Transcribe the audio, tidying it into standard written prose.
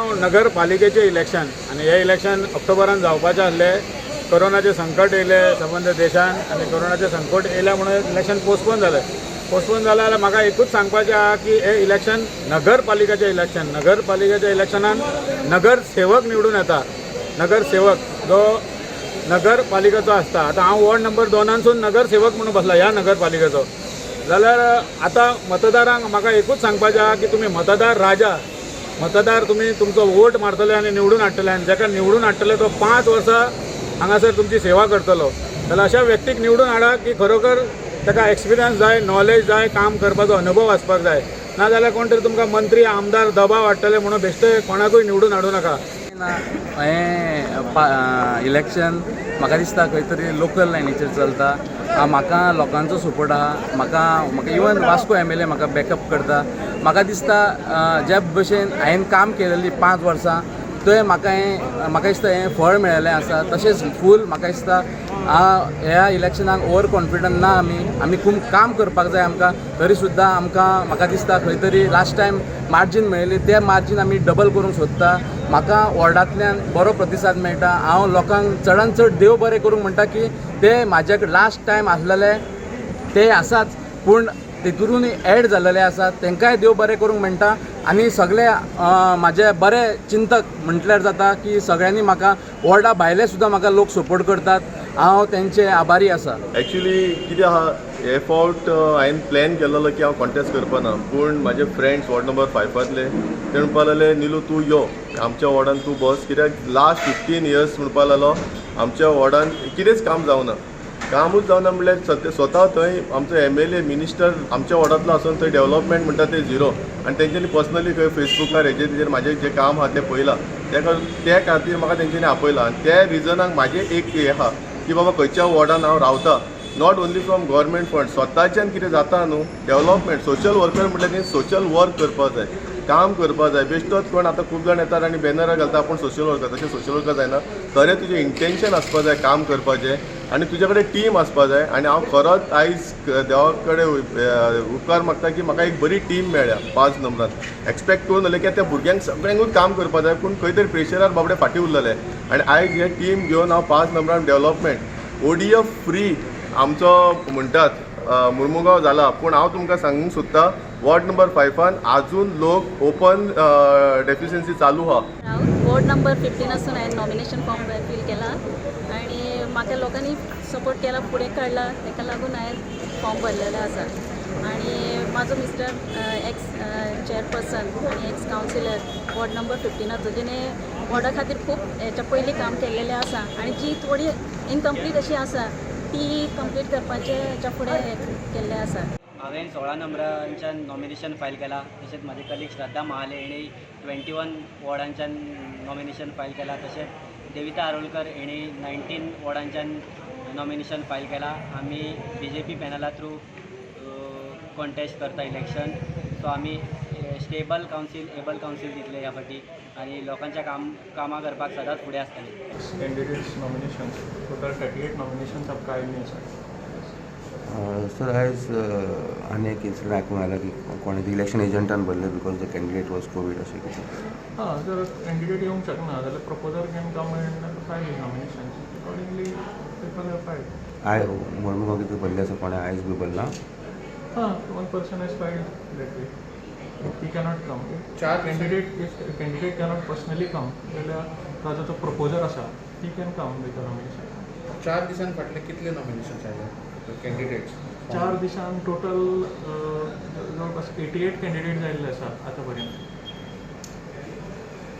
Mormugao नगरपालिकेचें election आनी हें election ऑक्टोबरान जावपाचें आसलें. कोरोनाचें संकट येयलें संबंद देशान आनी कोरोनाचें संकट येयलें म्हणून इलेक्शन पोस्टपोन जालें. पोस्टपोन जालें जाल्यार म्हाका एकूच सांगपाचें आहा की हें इलेक्शन नगरपालिकेचें इलेक्शन, नगरपालिकेच्या इलेक्शनान नगरसेवक निवडून येता. नगरसेवक जो नगरपालिकेचो आसता. आतां हांव वॉर्ड नंबर 2नानसून नगरसेवक म्हणून बसला ह्या नगरपालिकेचो. जाल्यार आतां मतदारांक म्हाका एकूच सांगपाचें आहा की तुमी मतदार राजा, मतदार तुमी तुमचो वोट मारतले आनी निवडून हाडटले आनी जाका निवडून हाडटले तो 5 वर्सां हांगासर तुमची सेवा करतलो. जाल्यार अशा व्यक्तीक निवडून हाडा की खरोखर ताका एक्सपिरियन्स जाय, नॉलेज जाय, काम करपाचो अनुभव आसपाक जाय. ना जाल्यार कोण तरी तुमकां मंत्री आमदार दबाव हाडटले म्हणून बेश्टे कोणाकूय निवडून हाडूं नाका. ना, हें इलेक्शन म्हाका दिसता खंय तरी लोकल लायनीचेर चलता. म्हाका लोकांचो सपोर्ट आहा. म्हाका म्हाका इवन वास्को एमएलए म्हाका बॅकअप करता. म्हाका दिसता ज्या भशेन हांवें काम केलेली 5 वर्सां थंय म्हाका हें म्हाका दिसता हें फळ मेळिल्लें आसा. तशेंच फूल म्हाका दिसता ह्या इलेक्शनाक ओवर कॉन्फिडंट ना. आमी आमी खूब काम करपाक जाय आमकां. तरी सुद्दां आमकां म्हाका दिसता खंय तरी लास्ट टायम मार्जीन मेळिल्ली ते मार्जीन आमी डबल करूंक सोदता. म्हाका वॉर्डांतल्यान बरो प्रतिसाद मेळटा. हांव लोकांक चडान चड देव बरें करूंक म्हणटा की ते म्हाज्या कडेन लास्ट टायम आसलेले ते आसाच, पूण तेतून एड जाल्लेले आसात, तांकांय देव बरें करूंक म्हणटा. आनी सगळे म्हाजे बरे चिंतक म्हटल्यार जाता की सगळ्यांनी म्हाका वॉर्डा भायले सुद्दां म्हाका लोक सपोर्ट करतात. हांव तेंचे आभारी आसा. एक्चुली कितें आहा, हे फावट हांवें प्लॅन केल्लो की हांव कॉन्टेस्ट करपाना, पूण म्हाजे फ्रेंड्स वॉर्ड नंबर 5फांतले ते म्हणपाक लागले, निलू तूं यो आमच्या वॉर्डान, तूं बस, कित्याक लास्ट 15 इयर्स म्हणपाक लागलो आमच्या वॉर्डान कितेंच काम जावना. कामूच जावना म्हणल्यार सत्य स्वता थंय आमचो एमएलए मिनिस्टर आमच्या वॉर्डांतलो आसून थंय डेव्हलपमेंट म्हणटा ते झिरो. आनी तेंच्यांनी पर्सनली खंय फेसबुकार हेजेर तेजेर म्हाजें जें काम आहा तें पळयलां, ते खातीर म्हाका तेंच्यांनी आपयलां. आनी त्या रिजनाक म्हाजें एक हें आहा की बाबा खंयच्या वॉर्डान हांव रावता, not only from government fund, स्वताच्यान कितें जाता न्हू डेव्हलपमेंट. सोशल वर्कर म्हटल्यार तेणी सोशल वर्क करपाक जाय, काम करपाक जाय. बेश्टोच कोण आतां खूब जाण येतात आनी बॅनरां घालता आपूण सोशल वर्कर, तशें सोशल वर्कर जायना. खरें तुजें इंटेन्शन आसपा जाय काम करपाचें आनी तुजे कडेन टीम आसपा जाय. आनी हांव खरोच आयज देवा कडेन उपकार मागता की म्हाका एक बरी टीम मेळ्ळ्या 5 नंबरान. एक्सपेक्ट करून जालें की त्या भुरग्यांक सगळ्यांकूच काम करपाक जाय, पूण खंय तरी प्रेशरार बाबडे फाटीं उरलेले. आनी आयज हे टीम घेवन हांव 5 नंबरान डेव्हलपमेंट ओडीएफ फ्री आमचो म्हणटात मुर्मुगांव जाला, पूण हांव तुमकां सांगूंक सोदता वॉर्ड नंबर 5फान आजून लोक ओपन डेफिशियन्सी चालू आहा. हांव वॉर्ड नंबर 15 आसून हांवें नॉमिनेशन फॉर्म फील केला आनी म्हाका लोकांनी सपोर्ट केला, फुडें काडला, ताका लागून हांवें फॉर्म भरलेलो आसा. आनी म्हाजो मिस्टर एक्स चेअरपर्सन आनी एक्स कावन्सिलर वॉर्ड नंबर 15आचो, जेणे वॉर्डा खातीर खूब हेच्या पयलीं काम केल्लेलें आसा आनी जी थोडी इनकम्प्लीट अशी आसा ती कंप्लीट करपाचें हेच्या फुडें हें केल्लें आसा. हांवें 16 नंबरांच्यान नॉमिनेशन फायल केलां. तशेंच म्हाजे कलीग श्रद्धा महाले हेणी 21 वॉर्डांच्यान नॉमिनेशन फायल केलां. तशेंच देविता आरोलकर हेणी 19 वॉर्डांच्यान नॉमिनेशन फायल केलां. आमी बीजेपी पॅनला थ्रू कॉन्टेस्ट करता इलेक्शन. सो आमी स्टेबल कावन्सील, एबल कावन्सील दितले ह्या फावटी आनी लोकांच्या कामां करपाक सदांच फुडें आसतले. Candidates nominations. Total 38 nominations आमकां आयिल्लीं आसा. सर, आयज आनी एक इन्सिडंट आयकूंक आयला की कोणे इलेक्शन एजंटान भरले because the candidate was Covid अशें कितें. हां, जर कॅन्डिडेट येवंक शकना जाल्यार proposer can come and file his nominations. Accordingly people have filed. I Mormugao कितें भरले आसा कोणें आयज बी भरला? हां, one person has filed that way. He cannot come. चार candidate, if candidate cannot personally come जाल्यार ताजो जो प्रपोजर आसा, he can come with the nomination. 4 दिसान फाटले कितले नॉमिनेशन्स आयले कॅन्डिडेट्स? 4 दिसान टोटल जवळपास 88 कॅन्डिडेट आयिल्ले आसा आतां पर्यंत.